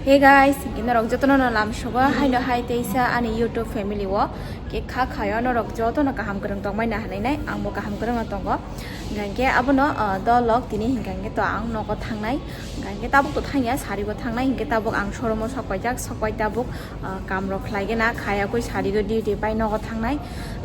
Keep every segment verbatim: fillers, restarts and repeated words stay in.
Hey guys, hinkhe norok jotono no lamsogo haino hai teisa ani YouTube family o. Khe kha khayo norok jotono kaham kwrwng tongmani hinwi nai, angbo kaham kwrwngno tongo. Hinkhe abono, ah, dolok tini hinkhe to ang nogo thangnai. Hinkhe tabuk to thangya, sarigo thangnai, hinkhe tabuk ang showroom o sok paijak, sok pai tabuk, ah, kamrok khlaigena, khayakwi sarigo duty bai nogo thangnai.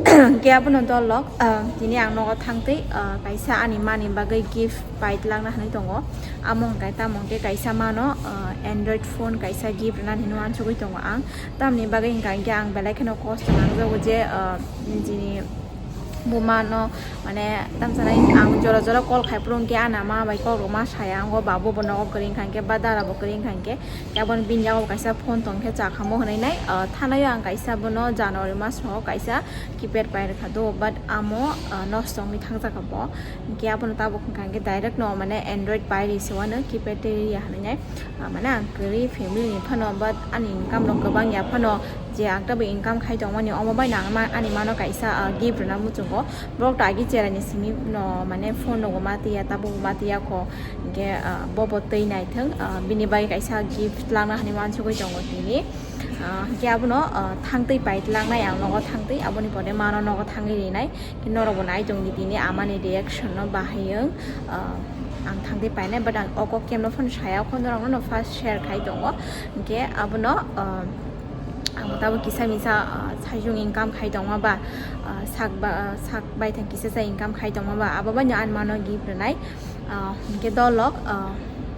Hinkhe abono dolok, ah, tini ang nogo thangtwi, ah, kaisa ani mani bagwi gift pai tlangna hinwi tongo. Amo hwnkhe tamo hwnkhe kaisa mano, ah, Android phone kaisa gift rwnani hinwi uansugwi tongo ang. Tamni bagwi hwnkha hinkhe ang belai kheno kosto nangjago je, ah, nijini buma no, mane, tamsanai ang jora jora call khai phuru hwnkhe ana ma bai kok rwma saya, ang o babu bo nogo kwrwi wngkha hinkhe ba dara bo kwrwi wngkha hinkhe, aboni bini yago kaisa phone tong khe chakhamo hinwi nai, ah, thanaio ang kaisa bono January mas rogo kaisa keypad pai rwkha do, but amo, ah, nosto wngwi thangjakha bo. Hinkhe abono tabuk hwnkha hinkhe direct no mane Android pai ri se uanw keypad tei ri ya hinwi nai. Ah, mane ang kwrwi family ni phano, but ani income rok kwbang ya phano, je ang tabuk income khai tongmani omo bai no ang ma-, ani mano kaisa, ah, gift rwna muchungo. Borok to agi cherai ni simi no mane phone rwgo ma twi ya, tabuk ma twi ya kho. Hinkhe, ah, bo bo twi naithwng, ah, bini bai kaisa gift langna hinwi uansugwi tongo tini. Ah, hinkhe abono, ah, thangtwi pai tlangnai ang nogo thangtwi, aboni pore mano nogo thangwi rinai. Norok bo nai tong di tini amani reaction no bahai wng, ah, ang thangtwi painai, but ang o kok kemno phano saya kho, norok no first share khai tongo, hinkhe abono, ah, ang tabuk kisa misa, ah, saijung income khai tongma ba, ah, sak ba, ah, sak baithang kisa sa income khai tongma ba, abo bai no ani mano gift rwnai. Ah, hinkhe dolok, ah,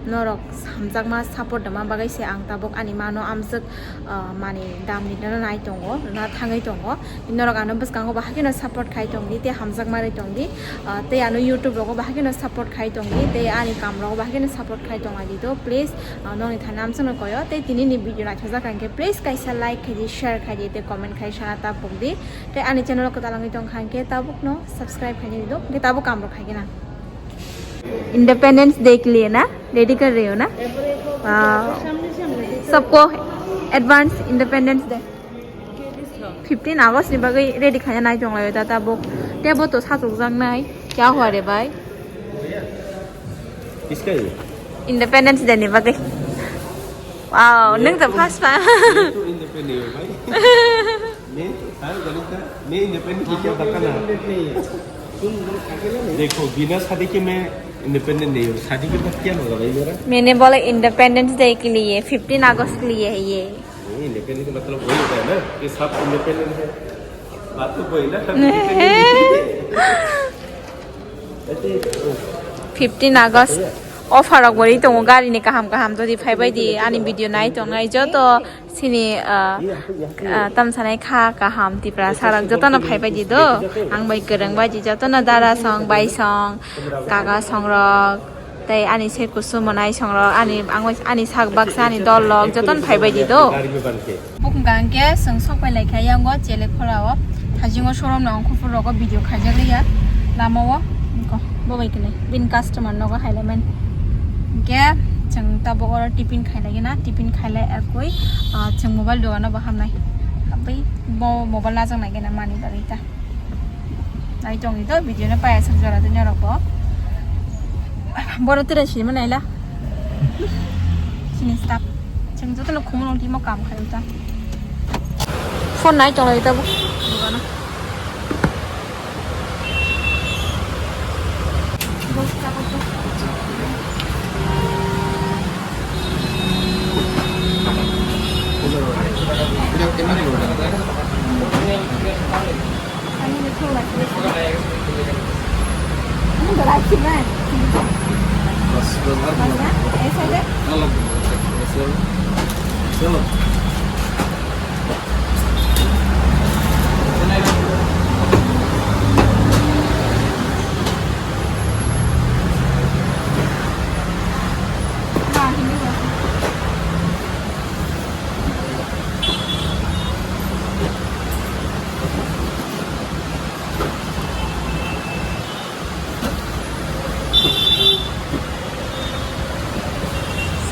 norok hamjakma support rwma bagwi se ang tabuk ani mano amjwk, ah, mani dam ni rwna nai tongo, rwna thangwi tongo. Norok ano bwskango bahai kheno support khai tong di, tei hamjakma rwi tong di, ah, tei ano YouTube rogo bahai kheno support khai tong di, tei ani kam rogo bahai kheno support khai tong lai di do, please, ah, nokni thani amsano koyo, tei tini ni video naithokjak kha hinkhe please kaisa like khai di, share khai di, tei comment khai sana ta phuk di, tei ani channel o kwtal wngwi tong kha hinkhe tabuk no subscribe khai di do, hinkhe tabuk kam rok khai gena. Independence day के लिए ना रेडी कर रही हो ना? वाओ, सबको advance independence day. Fifteen August ni bagwi ready khaina nai tong lai ta tabuk. Tebo to sachuk jak nai. Kya hua re bhai? किसका ये? Independence Day ni bagwi. Wow, ये nung to तो, first pa. ये तो इंडिपेंडेंट नहीं है भाई। मैं, हाँ, गलत था। मैं इंडिपेंडेंट की क्या बता ना? देखो, बिना शादी के मैं इंडिपेंडेंट नहीं हूँ। शादी के बाद क्या होगा भाई मेरा? मैंने बोला इंडिपेंडेंस डे के लिए, फिफ्टीन अगस्त के लिए है ये। नहीं, इंडिपेंडेंट का मतलब वही होता है ना कि सब इंडिपेंडेंट है। बात तो वही ना, हम इंडिपेंडेंट नहीं है। Fifteen August offer rok bori tongo, gari ni kaham kaham jodi phai bai di ani video nai tongnai joto sini, ah, ah, tamsanai kha kaham Tiprasa rok jotono phai bai di do, ang bai kwrwng bai di jotono dara song bai song kaka song rok tei ani se kusum monai song rok ani ang ani sak baksa ani dol rok jotono phai bai di do. Bukung kangke seng sok pai lai kha yango chele khora o. Thajingo showroom no ongkhor phuru rogo video khaijak liya. Lama o ko bo bai kene bin customer nogo hai lai man. Ke cheng tabo oro tiffin khai lai na, tiffin khai lai akoi, ah, cheng mobile dogan o bo hamnai. Bai bo mobile najak nai gena mani bagwi ta. Nai tong di to video no paya sak jora tini rok bo. Boro tere sini ma naila. Sini stop. Cheng joto no khumulong timo kam khai uta. Phone nai tong lai ta bo. Dogano.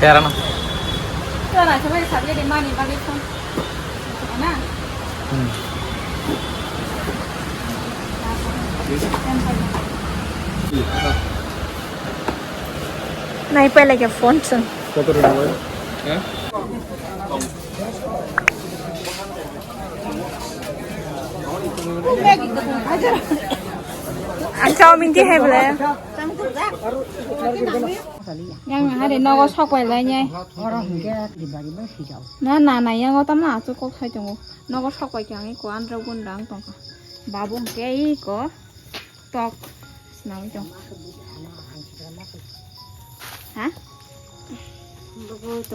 Serana. Serana, coba lihat dia di mana, bagi phone. Mana? Hmm. Nai pai lagi phone sung. Kota Rinduan. Hah? Ang chowmin khe hai bole. Yang hari nogo sok pai lai nyai. Na na na yang o tamna achu kok sai tongo. Nogo sok pai khe ang iko andro gun rang tongkha. Babu hwnkhe iko. Tok. Sinawi tong. Ha?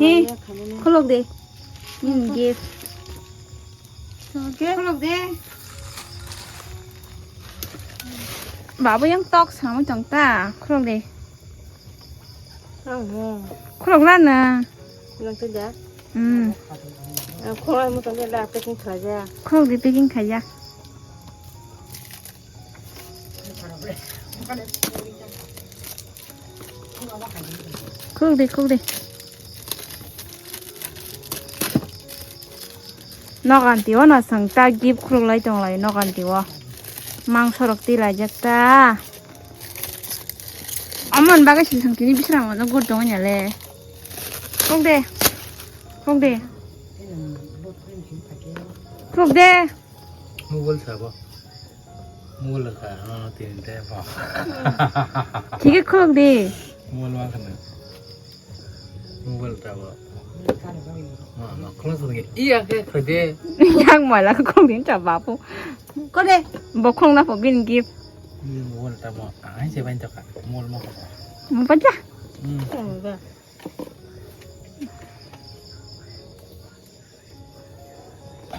Hi. Khuluk de. Nini gift. Khuluk de. Babu yang tok sinawi tong ta. Khuluk de. Khuluk la na. Nang tu da. Hmm. Khuluk mo tong da packing khlai ja. Khuluk de packing khai ja. Khuluk de, khuluk de. Noganti o no chwng ta gift khuluk lai tong lai noganti o. Mangso rok twi lai jak ta. Amon bagwi sing sing tini bisrang no gur tong nya le. Khuluk de. Khuluk de. Khuluk de. Mobile sabo. Mobile kha, ah, tin te ba. Thik khe khuluk de. Mobile ma khana. Mobile ta ba. Ma, ma, khuluk sa ke. Iya khe khode. Yang mala khuluk din ta bapu. Khode. Bo khuluk na po bin gift. Ni mobile ta ba. Ai se ban ta ka. Mobile ma ka. Mo pa ja. Hmm.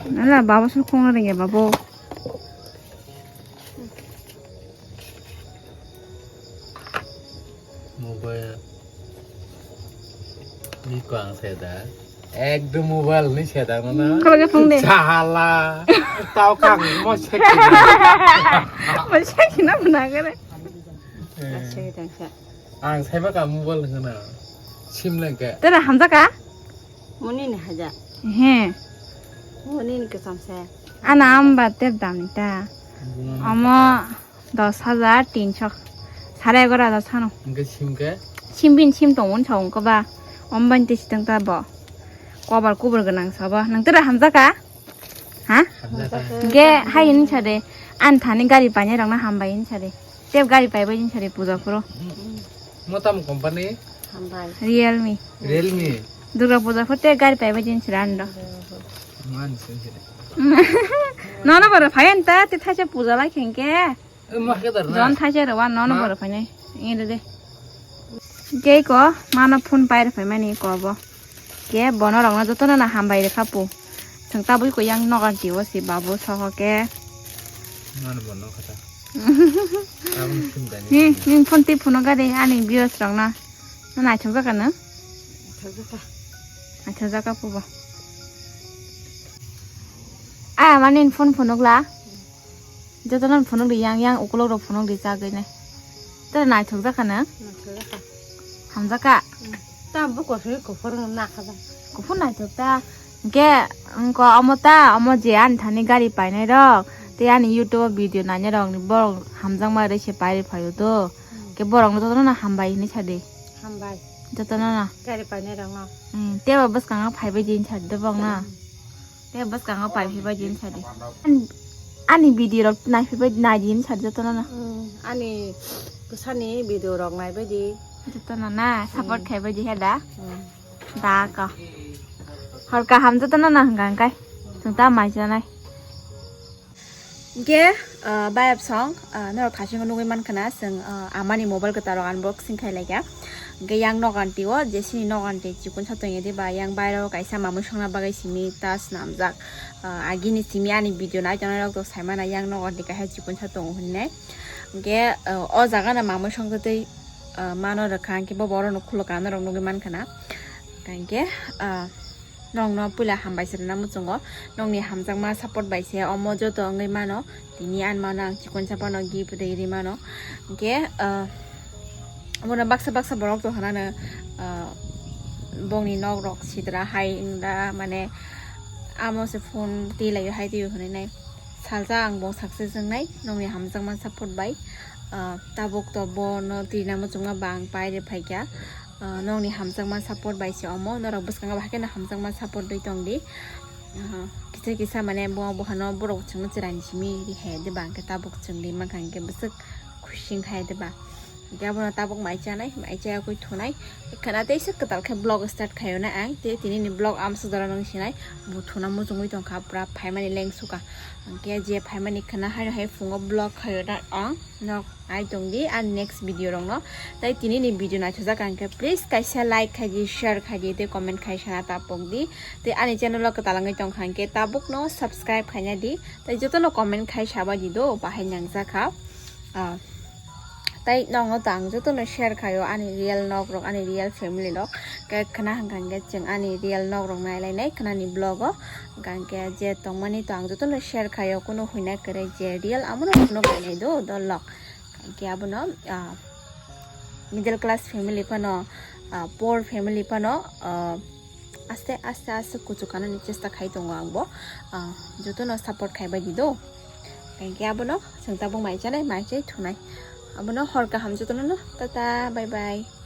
Nala babo sung khong ring ya babo. Mobile ni ko ang seda. Ekdom mobile ni seda mana. Kalau ke phone de. Sahala. Tau kang mo seki. Mo seki na mana kare. Seki tang sa. Ang saiba ka mobile hwna. Sim lengke. Tera hamjak ka? Muni ni haja. He. Muni ni kesam se. Ana amba ter dam ni ta. Omo dos hajar tinso. Sare egaro hajar sano. Hingke sim ke? Sim bin sim tong un sa ungko ba. Om ban te sitang ta bo. Kobar kubur gwnang sa bo. Nang tera hamjak ka? Ha? Hamjak ka. Ge hai hin sade. An thani gari painai rok na hambai hin sade. Tep gari paibai jin sari puja phuru. Mo tamo company? Hambai. Realme. Realme. Durga puja phuru tep gari paibai jin sari ando. Man sin sari. Nono boro phai anta te thaisa puja lai khengke. Eh, ma ke dar na. Jon thaisa ro wan nono boro phai nai. Ede de. Ke ko mano phone pai ro phai mani ko bo. Ke bono rokno jotono no hambai rwkha pu. Chwng tabuk ko yang nogar tio si babu soho ke. Mano bono kata. Tabuk sim dani. Ni, ni phone twi phunuk gari ani viewers rokno. No naithok jaka no? Naithok jaka. Naithok jaka pu bo. Aya mani phone phunuk la. Jotono phunuk di yang yang ukulok rok phunuk di chagwi nai. Tere naithok jaka na? Naithok jaka. Hamjaka? Hmm. Ta bo kosoi kuphur na kha ba. Kuphur naithok ta. Hingke wngko omo ta omo je ani thani gari painai rok. Te ani YouTube o video nainai rok ni borok hamjakma rei se pairi phaio to. Hmm. Ke borok no jotono no hambai hinui sadi. Hambai. Jotono no. Gari painai rok no. Hmm. Tebo bwskango phaibai di hinui sadi borok no. Hmm. Tei bwskango pai phaibai din sadi. Ani, ani video rok nai phaibai nai din sadi jotono no. Mm, ani bwsani video rok naibai di. Jotono na support khaibai di heda. Mm. Da ko. Hor kaham jotono no hwnka hwnkhe. Chwng ta mai chanai. Hingke, ah, bayap song, ah, norok thasingko nugui mankha na, chwng, ah, amani mobile kwtal rok unboxing khai laikha. Hingke yang noganti o, jesini noganti chikon sa tongya diba, yang bairo kaisa mamui songna bagwi simi ta swnamjak. Ah, agini simi ani video nai tongnai rok to saimana yang noganti kaisa chikon sa tongo hinwi nai. Hingke, ah, o jaga no mamui songtwi, ah, mano rwkha, hingke bo borok no khulukha norok nugui mankha na. Hingke, ah, Nokno puila hambai se rwna muchungo, nokni hamjakma support bai se omo joto wngwi mano, tini ani mano ang chikon sa phano gift rwi rwi mano, hingke, ah, omono baksa baksa borok tongkha nano, ah, bongni nok rok sidra hai wngda mane amo se phone twi laio hai twi hwnwi nai salsa ang bo success wngnai nokni hamjakma support bai, ah, tabuk to bono twina muchungma ba ang pai rw phaikha. Ah, nokni hamjakma support bai se omo, norok bwskango bahai kheno hamjakma support dwi tong di. Ah, kisa kisa mane bo bohano borok chwngno chwraini simi ri hai de ba, hwnkhe tabuk chwng ri mankha hwnkhe bwswk khusi wngkha de ba. Hwnkhe abono tabuk mai chanai, mai chaya koi thunai. Khana tei se kwtal khe vlog start khayo na ang, tei tini ni vlog amsa jora nung sinai, bo thuna muchungwi tongkha, pura phaimani leng suka. Hwnkhe je phaimani khana haino hai phungo vlog khayo na ang, nok ai tong di ani next video rok no. Tai tini ni video naithajak hwnkhe please kaisa like khai di, share khai di, tei comment khai sana tapok di. Tei ani channel o kwtal wngwi tongkha hwnkhe tabuk no subscribe khaina di. Tai joto no comment khai saba di do, bahai nangjakha. Ah, tai nokno to ang joto no share khayo ani real nok rok, ani real family rok. Khe khna hwnkha hwnkhe chwng ani real nok rok nai lai nai khna ni vlog o. Hwnkha hwnkhe je tongmani to ang joto no share khayo, kuno huina kwrwi je real amo no kuno kainai do, do lok. Hwnkhe abono, ah, middle class family phano, ah, poor family phano, ah, aste aste aste kuchuk kanani chesta khai tongo ang bo. Ah, joto no support khai bai di do. Hwnkhe abono chwng tabuk mai chanai, mai chai thunai. Abono hor kaham joto no, tata, bye bye.